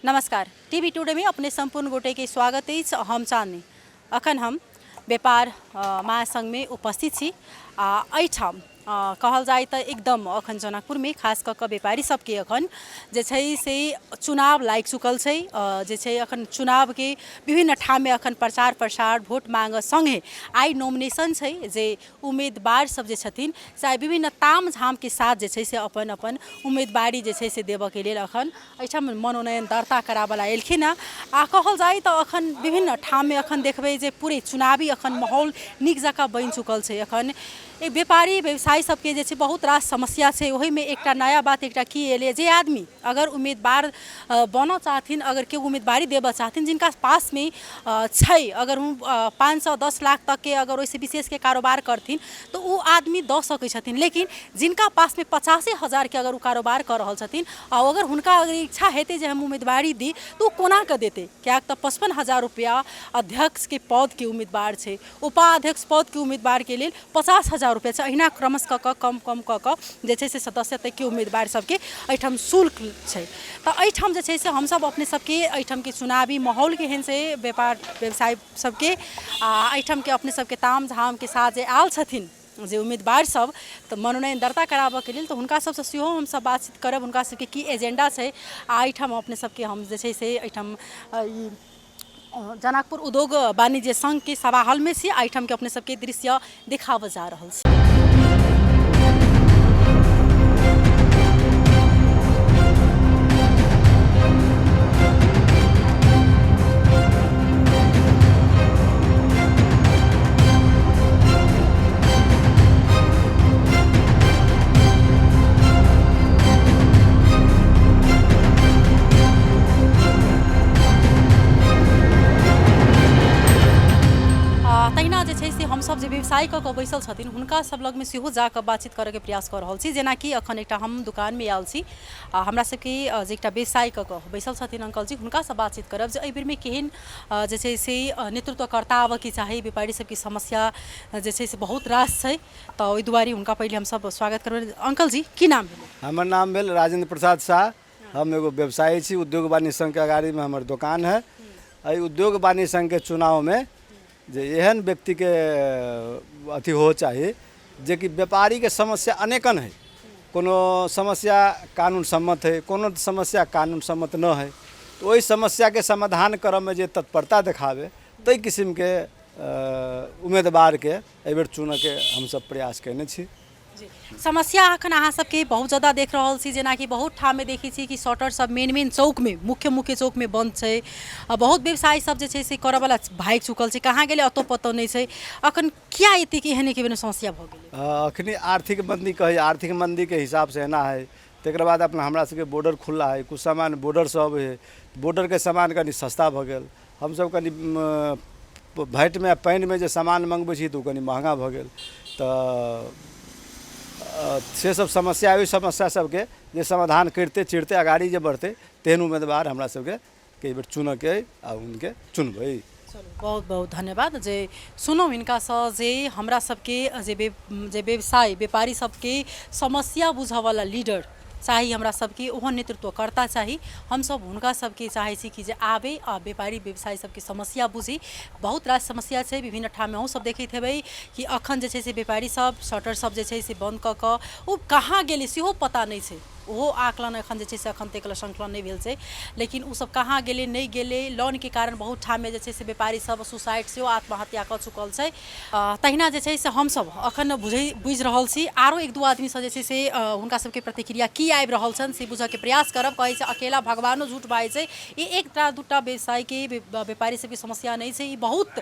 नमस्कार, TV today में अपने संपूर्ण गोटे के स्वागत अछि। हम चांदनी। अखन हम व्यापार महासंघ में उपस्थित छी आ एहिठाम कहल जाय तऽ एकदम अखन जनकपुर में खास कऽ कऽ व्यापारी सबके अखन जे छै से चुनाव लागि चुकल छै। जे छै अखन चुनावके विभिन्न ठाममे अखन प्रचार प्रसार वोट मांगऽ सङ्गे आइ नॉमिनेशन छै, जे उम्मीदवार सब जे छथिन से आइ विभिन्न ताम झामके साथ जे छै से अपन अपन उम्मीदवारी जे छै से देबऽके लेल अखन एहिठाम मनोनयन दर्ता कराबऽ लए एलखिन हँ। आ कहल जाय तऽ अखन विभिन्न ठाममे अखन देखबै जे पूरे चुनावी अखन माहौल नीक जकाँ बनि चुकल छै। अखन एक व्यापारी व्यवसायी सबके जे छै बहुत रास समस्या छै। ओहिमे एकटा नया बात एकटा की एलै, जे आदमी अगर उम्मीदवार बनऽ चाहथिन, अगर केओ उम्मीदवारी देबऽ चाहथिन, जिनका पासमे छै, अगर 500 10 लाख तकके अगर ओहिसँ विशेषके कारोबार करथिन तऽ ओ आदमी दऽ सकै छथिन। लेकिन जिनका पासमे 85 हजारके अगर ओ कारोबार कऽ रहल छथिन आ अगर हुनका अगर इच्छा हेतै जे हम उम्मीदवारी दी, तऽ ओ कोना कऽ देतै? किएक तऽ 55,000 रुपैआ अध्यक्षके पदके उम्मीदवार छै, उपाध्यक्ष पदके उम्मीदवारके लेल 50,000 रुपैआ छै। अहिना क्रमश कऽ कऽ कम कम कऽ कऽ जे छै से सदस्य तकके उम्मीदवार सबके एहिठाम शुल्क छै। तऽ एहिठाम जे छै से हमसब अपने सबके एहिठामके चुनावी माहौल केहन छै व्यापार व्यवसाय सबके, आ एहिठामके अपने सबके ताम झामके साथ जे आयल छथिन जे उम्मीदवार सब तऽ मनोनयन दर्ता कराबऽके लेल, तऽ हुनका सबसँ सेहो हमसब बातचीत करब, हुनका सबके की एजेंडा छै। आ एहिठाम अपने सबके हम जे छै से एहिठाम ई जनकपुर उद्योग वाणिज्य संघके सभा हॉलमे छी। एहिठामके अपने सबके दृश्य देखाबऽ जा रहल छी। तहिना जे छै से हमसभ जे व्यवसाय कऽ कऽ बैसल छथिन, हुनका सभ लगमे सेहो जा कऽ बातचीत करयके प्रयास कऽ रहल छी। जेनाकि एखन एकटा हम दोकानमे आयल छी आ हमरा सबके जे एकटा व्यवसाय कऽ कऽ बैसल छथिन अंकल जी, हुनकासँ बातचीत करब जे एहि बेरमे केहन जे छै से नेतृत्वकर्ता आबऽके चाही। व्यापारी सबके समस्या जे छै से बहुत रास छै, तऽ ओहि दुआरे हुनका पहिले हमसब स्वागत करबै। अंकल जी, की नाम भेलै? हमर नाम भेल राजेंद्र प्रसाद साह। हम एगो व्यवसायी छी। उद्योग वाणिज्य संघके अगाड़ीमे हमर दोकान है। एहि उद्योग वाणिज्य संघके चुनावमे जे एहन व्यक्तिके अथी हो चाही जेकि व्यापारीके समस्या अनेकन हइ। कोनो समस्या कानून सम्मत हइ, कोनो समस्या कानून सम्मत नहि हइ, तऽ ओहि समस्याके समाधान करऽमे जे तत्परता देखाबै, ताहि किसिमके उम्मीदवारके एहिबेर चुनऽके हमसब प्रयास कयने छी। समस्या अखन अहाँ सबके बहुत ज्यादा देख रहल छी। जेनाकि बहुत ठाममे देखै छी कि शटर सब मेन मेन चौकमे, मुख्य मुख्य चौकमे बन्द छै आ बहुत व्यवसाय सब जे छै से करऽवला भागि चुकल छै। कहाँ गेलै, अतो पतो नहि छै। अखन किया एतेक एहन एके बेरमे समस्या भऽ गेलै? अखनी आर्थिक मन्दी कहै, आर्थिक मन्दीके हिसाबसँ एना हइ। तकर बाद अपना हमरा सबके बॉर्डर खुल्ला हइ, किछु सामान बॉर्डरसँ अबै हइ, बॉर्डरके सामान कनि सस्ता भऽ गेल। हमसब कनि भैटमे आ पानिमे जे सामान मँगबै छी तऽ ओ कनि महगा भऽ गेल। तऽ से सब समस्या, ओहि समस्या सबके जे समाधान करिते चिरते अगाड़ी जे बढ़तै, तेहन उम्मीदवार हमरा सबके एहिबेर चुनऽके अइ आ हुनके चुनबै। चलू, बहुत बहुत धन्यवाद जे सुनू हिनकासँ जे हमरा सबके जे व्यवसाय व्यापारी सबके समस्या बुझऽवला लीडर चाही, हमरा सबके ओहन नेतृत्वकर्ता चाही। हमसब हुनका सबके चाहै छी कि जे आबै आ व्यापारी व्यवसायी सबके समस्या बुझी। बहुत रास समस्या छै विभिन्न ठाममे। अहूँ सब देखैत हेबै कि अखन जे छै से व्यापारी सब शटर सब जे छै से बन्द कऽ कऽ ओ कहाँ गेलै सेहो पता नहि छै। ओहो आकलन एखन जे छै से एखन तक संकलन नहि भेल छै, लेकिन ओ सब कहाँ गेलै, नहि गेलै। लोनके कारण बहुत ठाममे जे छै से व्यापारी सब सुसाइड सेहो, आत्महत्या कऽ चुकल छै। तहिना जे छै से हमसब एखन बुझि रहल छी। आरो एक दू आदमीसँ जे छै से हुनका सबके प्रतिक्रिया की आबि रहल छनि से बुझऽके प्रयास करब। कहै छै अकेला भगवानो झूठ बाजै छै। ई एकटा दूटा व्यवसायके व्यापारी सबके समस्या नहि छै, ई बहुत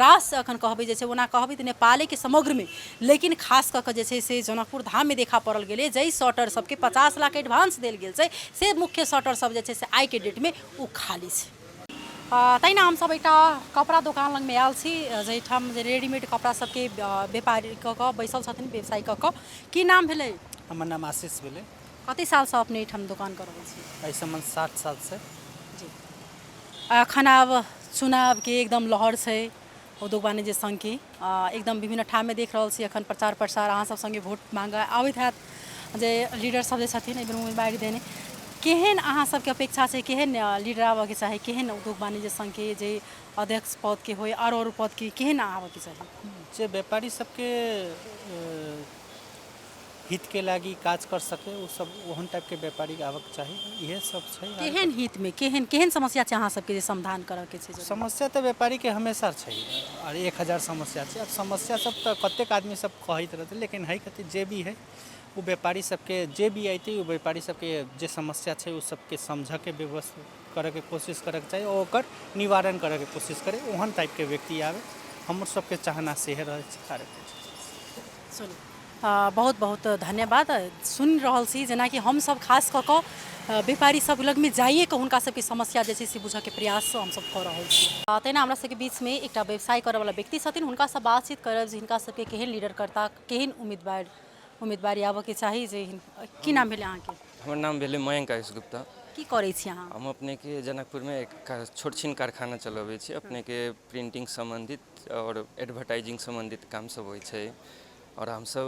रास एखन कहबै जे छै, ओना कहबै तऽ नेपालेके समग्रमे, लेकिन खास कऽ कऽ जे छै से जनकपुर धाममे देखा पड़ल गेलै। जाहि शटर सबके 50 लाख एडवांस देल गेल छै, से मुख्य शटर सब जे छै से आइके डेटमे ओ खाली छै। तहिना हमसब एकटा कपड़ा दोकान लगमे आयल छी, जाहिठाम जे रेडीमेड कपड़ा सबके व्यापारी कऽ कऽ बैसल छथिन, व्यवसाय कऽ कऽ। की नाम भेलै? हमर नाम आशीष भेलै। कते सालसँ अपने एहिठाम दोकान कऽ रहल छी? एहि सम्बन्ध 7 सालसँ। जी, एखन आब चुनावके एकदम लहर छै। उद्योग वाणिज्य संघके एकदम विभिन्न ठाममे देख रहल छी एखन प्रचार प्रसार, अहाँ सब सङ्गे वोट माँगऽ आबैत हैत जे लीडर सब जे छथिन एहि बेर उम्मीदवारी देने। केहन अहाँ सबके अपेक्षा छै, केहन लीडर आबऽके चाही, केहन उद्योग वाणिज्य संघके जे अध्यक्ष पदके होइ, आरो आरो पदके केहन आबऽके चाही? जे व्यापारी सबके हितके लागि काज कर सके, ओ सब ओहन टाइपके व्यापारी आबऽके चाही, इहे सब छै। केहन हितमे केहन केहन समस्या छै अहाँ सबके जे समाधान करऽके छै? समस्या तऽ व्यापारीके हमेशा छै, आओर 1000 समस्या छै। आब समस्या सब तऽ कतेक आदमी सब कहैत रहतै, लेकिन है कथी, जे भी है ओ व्यापारी सबके जे भी अयतै ओ व्यापारी सबके जे समस्या छै ओ सबके समझऽके व्यवस्था करऽके कोशिश करऽके चाही, ओकर निवारण करऽके कोशिश करै, ओहन टाइपके व्यक्ति आबै, हमर सबके चाहना सेहे रहै छै। आर चलू, बहुत बहुत धन्यवाद। सुनि रहल छी जेनाकि हमसब खास कऽ कऽ व्यापारी सब लगमे जाइए कऽ हुनका सबके समस्या जे छै से बुझऽके प्रयास हमसब कऽ रहल छी। तहिना हमरा सबके बीचमे एकटा व्यवसाय करऽवला व्यक्ति छथिन, हुनकासँ बातचीत करब जे हिनका सबके केहन लीडर करता, केहन उम्मीदवारी आबऽके चाही। जे की नाम भेलै अहाँके? हमर नाम भेलै मयंक आयुष गुप्ता। की करै छी अहाँ? हम अपनेके जनकपुरमे एक छोट छिन कारखाना चलबै छी। अपनेके प्रिंटिंग सम्बन्धित आओर एडवर्टाइजिंग सम्बन्धित काम सब होइ छै, आओर हमसब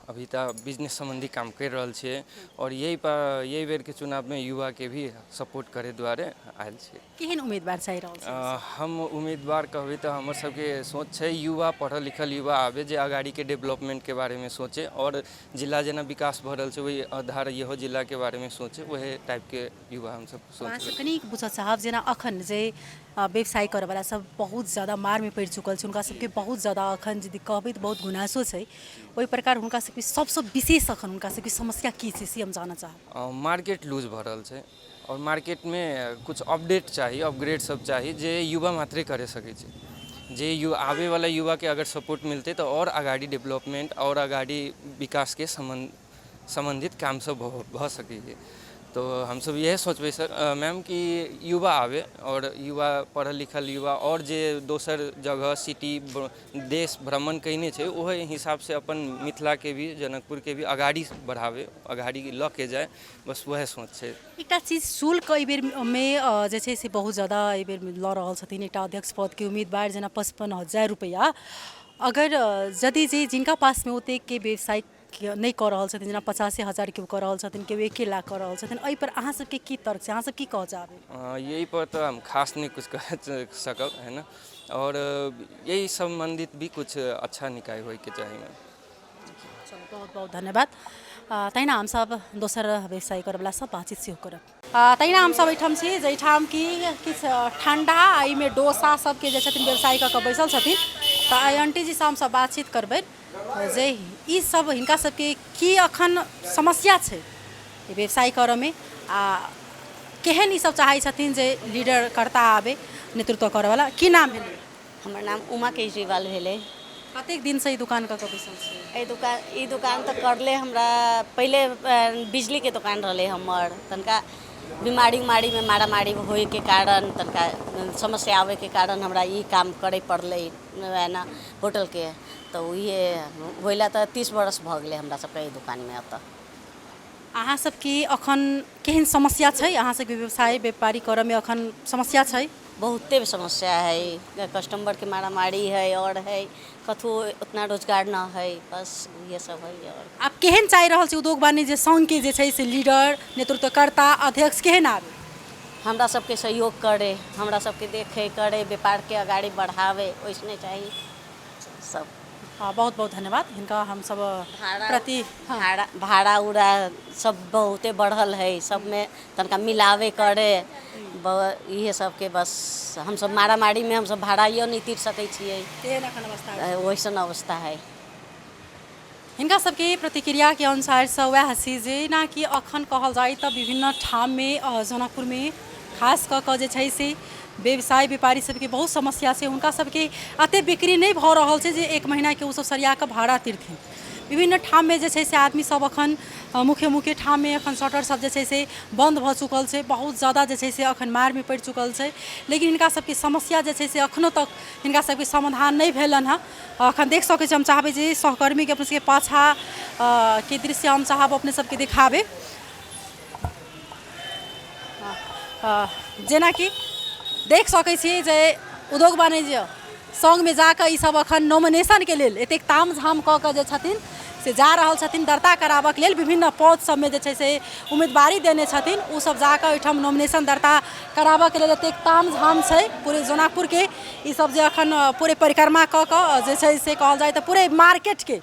अभी तऽ बिजनेस सम्बन्धी काम करि रहल छियै, आओर यही बेरके चुनावमे युवाके भी सपोर्ट करै दुआरे आयल छियै। केहन उम्मीदवार चाहि रहल छी? हम उम्मीदवार कहबै तऽ हमर सबके सोच छै युवा, पढ़ल लिखल युवा आबै जे अगाड़ीके डेवलपमेन्टके बारेमे सोचै, आओर जिला जेना विकास भऽ रहल छै ओहि आधार इहो जिलाके बारेमे सोचै, ओहे टाइपके युवा हमसब सोच। अहाँसँ कनिक बुझऽ चाहब, जेना अखन जे व्यवसाय करऽवला सब बहुत ज्यादा मारमे पड़ि चुकल छै, हुनका सबके बहुत ज्यादा अखन यदि कहबै तऽ बहुत गुनासो छै, ओहि प्रकार हुनका सबके सबसँ विशेष अखन हुनका सबके समस्या की छै से हम जानऽ चाहब। मार्केट लूज भऽ रहल छै, आओर मार्केटमे कुछ अपडेट चाही, अपग्रेड सब चाही, जे युवा मात्रे करि सकै छै। जे आबैवला युवाके अगर सपोर्ट मिलतै तऽ आओर अगाडि डेवलपमेन्ट आओर अगाडि विकासके सम्बन्धित काम सब भऽ सकैए। तो हमसब इएह सोचबै सर मैम कि युवा आबै, आओर युवा पढ़ल लिखल युवा, आओर जे दोसर जगह सिटी देश भ्रमण कयने छै ओहि हिसाबसँ अपन मिथिलाके भी जनकपुरके भी अगाडि बढ़ाबै, अगाडि लऽ के जाय, बस वएह सोच छै। एकटा चीज, शुल्क एहि बेरमे जे छै से बहुत ज्यादा एहि बेर लऽ रहल छथिन एकटा अध्यक्ष पदके उम्मीदवार, जेना 55,000 रुपैआ। अगर यदि जे जिनका पासमे ओतेकके व्यवसाय नहि कऽ रहल छथिन, जेना 85,000 केओ कऽ रहल छथिन, केओ 1 लाख कऽ रहल छथिन, एहिपर अहाँ सबके की तर्क छै, अहाँ सब की कहऽ चाहबै? यही पर तऽ हम खास नहि कुछ कह सकब, है न, आओर यही सम्बन्धित भी कुछ अच्छा निकाय होइके चाही मैम। चलू, बहुत बहुत धन्यवाद। तहिना हमसब दोसर व्यवसाय करऽवला सब बातचीत सेहो करब। तहिना हमसब एहिठाम छी जाहिठाम कि किछु ठण्डा, एहिमे डोसा सबके जे छथिन व्यवसाय कऽ कऽ बैसल छथिन, तऽ आइ आंटीजीसँ हमसब बातचीत करबै जे ई सब हिनका सबके की अखन समस्या छै व्यवसाय करऽमे, आ केहन ई सब चाहै छथिन जे लीडर कर्ता आबै, नेतृत्व करऽवला। की नाम भेलै? हमर नाम उमा केजरीवाल भेलै। कतेक दिनसँ ई दुकान कऽ कऽ बैसल छी? ई दुकान तऽ करले हमरा पहिले बिजलीके दोकान रहलै हमर। तनिका बीमारी उमारीमे मारामारी होइके कारण, तनिका समस्या आबैके कारण हमरा ई काम करै पड़लै ने होटलके, तऽ उहे होइला तऽ 30 बरस भऽ गेलै हमरा सबके एहि दोकानमे। एतऽ अहाँ सबके अखन केहन समस्या छै? अहाँ सबके व्यवसाय व्यापारी करऽमे अखन समस्या छै? बहुते समस्या है, कस्टमरके मारामारी है, आओर है कथू उतना रोजगार न है, बस इहे सब है। आओर आब केहन चाहि रहल छै उद्योग वाणिज्य संघके जे छै से लीडर, नेतृत्वकर्ता, अध्यक्ष केहन आबै? हमरा सबके सहयोग करे, हमरा सबके देखे करे, व्यापारके अगाडि बढ़ावे, ओइसने चाही सब। हँ, बहुत बहुत धन्यवाद हिनका हमसब प्रति। हँ, भाड़ा उड़ा सब बहुते बढ़ल है, सबमे तनिका मिलावे करे, इहे सबके बस। हमसब मारामारीमे हमसब भाड़ाइयो नहि तीर सकै छियै। तेहन अखन अवस्था छै। ओइसन अवस्था है। हिनका सबके प्रतिक्रियाके अनुसारसँ वएह छै, जेनाकि अखन कहल जाय तऽ विभिन्न ठाममे जनकपुरमे खास कऽ कऽ जे छै से व्यवसाय व्यापारी सबके बहुत समस्या छै। हुनका सबके एते बिक्री नहि भऽ रहल छै जे एक महीनाके ओसब सरिया कऽ भाड़ा तीरथिन। विभिन्न ठाममे जे छै से आदमी सब अखन मुख्य मुख्य ठाममे अखन शटर सब जे छै से बन्द भऽ चुकल छै। बहुत ज्यादा जे छै से अखन मारमे पड़ि चुकल छै, लेकिन हिनका सबके समस्या जे छै से अखनो तक हिनका सबके समाधान नहि भेलनि हँ। अखन देख सकै छी, हम चाहबै जे सहकर्मीके अपने सबके पाछा के दृश्य हम चाहब अपने सबके देखाबे। जेनाकि देख सकै छी जे उद्योग वाणिज्य सङ्घमे जाकऽ ई सब अखन नॉमिनेशनके लेल एतेक तामझाम कऽ कऽ जे छथिन से जा रहल छथिन दर्ता कराबऽके लेल। विभिन्न पद सबमे जे छै से उम्मीदवारी देने छथिन, ओ सब जाकऽ एहिठाम नॉमिनेशन दर्ता कराबऽके लेल एतेक तामझाम छै पूरे जनकपुरके। ई सब जे अखन पूरे परिक्रमा कऽ कऽ जे छै से कहल जाय तऽ पूरे मार्केटके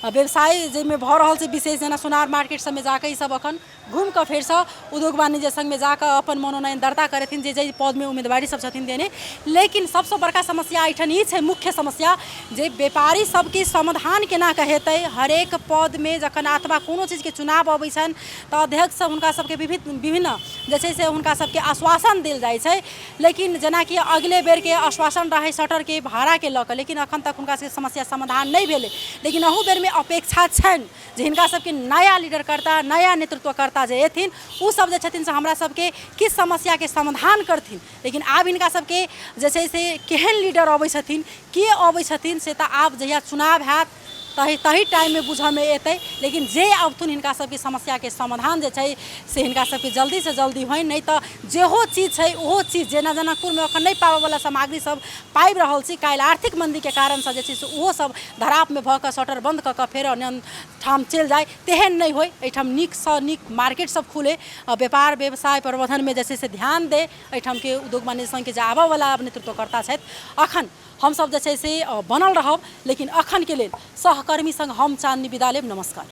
व्यवसाय जाहिमे भऽ रहल छै, विशेष जेना सोनार मार्केट सबमे जाकऽ ई सब अखन घुमि कऽ फेरसँ उद्योग वाणिज्य संघमे जाकऽ अपन मनोनयन दर्ता करेथिन, जे जाहि पदमे उम्मीदवारी सब छथिन देने। लेकिन सबसँ बड़का समस्या एहिठाम ई छै, मुख्य समस्या, जे व्यापारी सबके समाधान केना कऽ हेतै। हरेक पदमे जखन अथवा कोनो चीजके चुनाव अबै छनि तऽ अध्यक्ष सब हुनका सबके विभिन्न जे छै से हुनका सबके आश्वासन देल जाइ छै। लेकिन जेनाकि अगिले बेरके आश्वासन रहै शटरके भाड़ाके लऽ कऽ, लेकिन अखन तक हुनका सबके समस्या समाधान नहि भेलै। लेकिन अहू बेरमे अपेक्षा छनि जे हिनका सबके नया लीडर करता, नया नेतृत्वकर्ता जे एथिन, ओ सब जे छथिन से हमरा सबके किछु समस्याके समाधान करथिन। लेकिन आब हिनका सबके जे छै से केहन लीडर अबै छथिन, के अबै छथिन, से तऽ आब जहिया चुनाव हैत तही तही टाइममे बुझऽमे एतै। लेकिन जे अबथुन, हिनका सबके समस्याके समाधान जे छै से हिनका सबके जल्दीसँ जल्दी होइन, नहि तऽ जेहो चीज छै ओहो चीज, जेना जनकपुरमे एखन नहि पाबऽवला सामग्री सब पाबि रहल छी, काल्हि आर्थिक मन्दीके कारणसँ जे छै से ओहो सब धरापमे भऽ कऽ शटर बन्द कऽ कऽ फेर अन्य ठाम चलि जाइ, तेहन नहि होइ। एहिठाम नीकसँ नीक मार्केट सब खुलै, व्यापार व्यवसाय प्रबन्धनमे जे छै से ध्यान दै एहिठामके उद्योग वाणिज्य संघके जे आबऽवला नेतृत्वकर्ता छथि। अखन हमसब जे छै से बनल रहब, लेकिन अखनके लेल सहकर्मी संग हम चाँदनी विदा लेब। नमस्कार।